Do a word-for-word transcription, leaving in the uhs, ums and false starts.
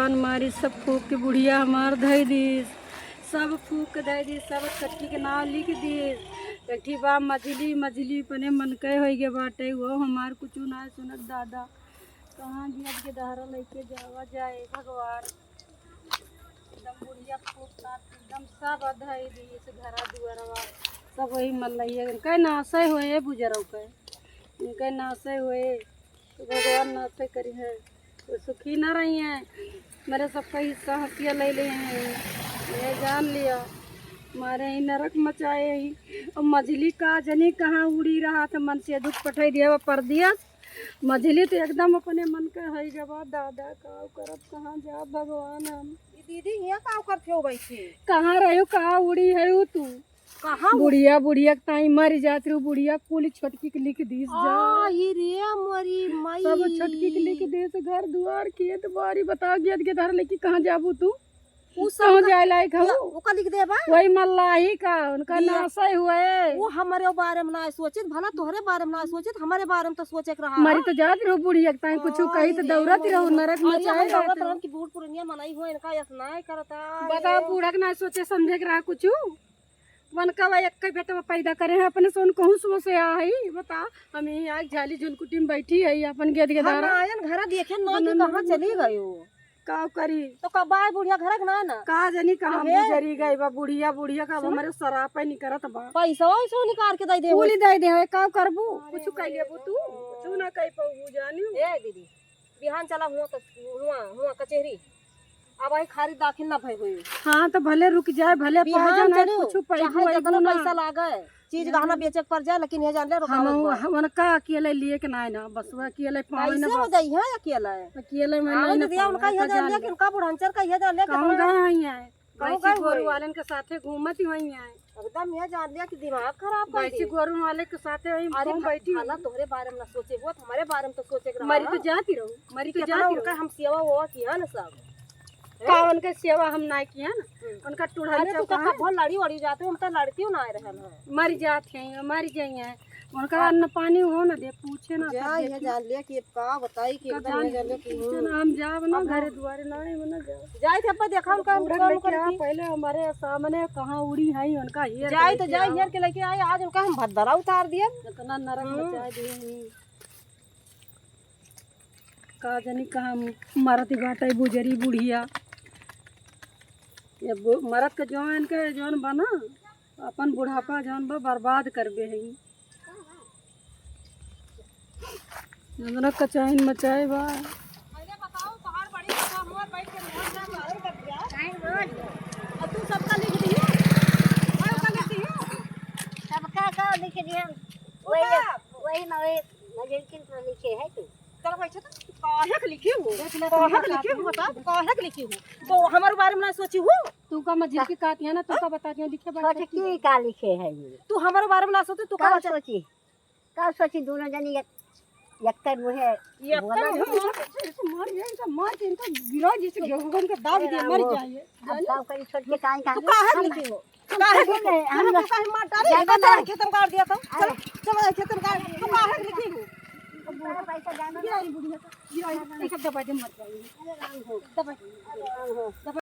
जान मारी, सब फूक के बुढ़िया हमार धई दीस, सब फूक के धई दीस, सब छोटकी के नाव लिख दीस। एक ठी बा मझली, मझली अपने मन के होई गे बाटे, वो हमार कुछ ना सुनत दादा। कहाँ गिरत के दहरा लइके जावा जाए भगवान। एकदम बुढ़िया फूक काट के एकदम सब धई दीस, घरा दुआरवा सब वही मन लइए। इनका नासे होए बुजरव के, इनका नासे होए। तो भगवान नाथे करी है, तो सुखी ना रही है। मेरे सबका हिस्सा हंसिया ले ले हैं, ये जान लिया। मारे ही नरक मचाए ही। और मझली का जनी कहाँ उड़ी रहा था, मन से दुख पठाई दिया, वो परदियस। मझली तो एकदम अपने मन का है गवा, दादा का करब, कहाँ जा भगवान हम। ई दीदी, हियाँ का करत हो बैठी? कहाँ रहो, कहाँ उड़ी है तू? कहाँ उ- बुढ़िया, बुढ़िया के ताई मर जात रहू, बुढ़िया कुल छोटकी के लिख दीस जा। आ, ई रे मरी माई। सब छोटकी के लिख दीस, घर दुआर, खेत बाड़ी, बता, गियत के धर लेके कहाँ जाबू तू? उ सब कहाँ का- जाए लायक हऊ? ओका लिख देबा? वही मल्लाही का, उनका दी- नासै हुए। वो हमरे बारे में ना सोचित, भला तोहरे बारे में ना सोचित, हमरे बारे में तो सोचे के रहा। मरी तो जात रहू बुढ़िया के ताई, कुछ आ, कही तो ई रे दौड़त मरी रहू, माई। नरक अरे, मचाए हम रहत दौड़त रहू। रहन कि बूढ़ पुरनिया मनई हो, इनका यस ना करता। बताओ, बूढ़ा के ना सोचे समझे के रहा कुछ। वनका वा एक्कै बेटवा पैदा करे हैं, अपने से उनकहूँ सो से आ है, बता, हम यहीं आके झाली झुलकुटी में बैठी है, अपन गेद हम गेदारा। आयन घरा देखे ना कि बनन कहाँ बनन चली बनन। गयो। का करी? तो कब आए बुढ़िया घर के ना ना? का जानी कहाँ अबे। गुजरी गई बा बुढ़िया, बुढ़िया का अब सुन। हमरे सरापे निकरत बा। पैसा वैसा निकाल के दे दे। कुली दे दे है, का करबू? अरे कुछ कह लेबू तू? कुछ ना कह पाऊ जानी। ए दीदी, बिहान चला हुआ कच-, हुआ, हुआ कचेहरी। अब आई खारी दाखिल ना भई हुई। हाँ, तो भले रुक जाए, भले बिहान पाजन है, चलो, कुछ पैसा चाहे जितना ना। पैसा लागे, चीज गहना बेचे के पड़ जाए, लेकिन ये जान ले, हम, रुकावत बा। हम उनका अकेले लिए के ना, ना, बस वो अकेले पावे ना कैसे हो बस। जाई है अकेले? अकेले में आवे नहीं ना दिया पावे, उनका, ये का जान जान ले ले। कि उनका बुढ़ांचर का ये जान ले कहूँ कितना गए हैं यहाँ। कहूँ भैंसी गए गोरू हुए। वालन के साथे घूमत ही वहीं आए। एकदम ये जान लिया कि दिमाग खराब कर भैंसी दिए। गोरू वाले के साथे वहीं अरे कहूँ भा-, बैठी भला हुई। तोहरे बारे में ना सोचे हुआ, तो हमारे बारे में तो सोचे के रहा मरी ना। तो जाती रहू, मरी कि तो कितना जाती उनका रहू। हम सेवा वेवा किया ना सब। का हैं? उनका सेवा हम ना किया ना, हम्म। उनका टूढ़ा अरे तू चौका तो है। कब लड़ी वड़ी जाते हो, हम तो लड़ती हूँ ना आए रहल है। मरी जात है, मरी जाइए। उनका हाँ। अन्न पानी हो ना दे, पूछे ना जा, सब ये देखी। जान लिया कि अब का बताई कि का एकदम जान ये जान लिया कि पूछे हम्म। ना, हम जाब ना अब घरे हम दुआरे ना आए, ना जाब। जाए थे, अब देखा उनका हम बूढ़ा कौन लड़के आ, करती। पहले हमारे सामने कहाँ उड़ी है, उनका हेर के जाए तो लेके जाए, आओ। हेर के लेके आए, आज उनका हम भद्दरा उतार दिए। इतना नरक हम्म। मचा दिए हैं। का जानी कहाँ मरत बाटे बुजरी बुढ़िया। ये बु-, मरत के जौन के जौन बना, अपन बुढ़ापा जौन बा बर्बाद करबे है। हमरा कचाइन मचाए बा। पहले बताओ, तोहार बड़ी बता, हमार बैठ के मोहन ना बाहर कर दिया। काहे बोल? और तू सबका लिख दियो? और का लिख दियो? सबका का लिख दिया? वही, वही ना, वही मजेंटिन पर लिखे है तू। चलो बैठो तो। काहे के लिखी हो? देख ले, काहे के लिखी हो? बता, काहे के लिखी हो? तो हमारे बारे में ना सोची हो? तू का मझिल की काट है ना, तू का बता दियो, लिखे बात छोटकी का लिखे है ये? तू हमारे बारे में ना सोची, तू का का बता सोची? का सोची दोनों जनी एक, एक कर मुहे ये बोला कर ना। मुहे मार, इसे मार, ये इनका मार के इनका गिरा जैसे गेहूं का दाब दिया, मर जाए। अब जाने? का करी, छोटकी काहे का तू काहे हम लिखी हो? काहे हम लिखी हो? हम लोग काहे मार डाले? जाने इनका ना। खेतम काट दिया था। अरे। चलो, चलो, खेतम काट। तू काहे लिखी हो? अब पैसा जाने गिरा ना। ये बुढ़िया का, गिरा ये, इसे दबा दे, मर जाएंगे। अरे राम हो। दबा दे। अरे राम हो। दबा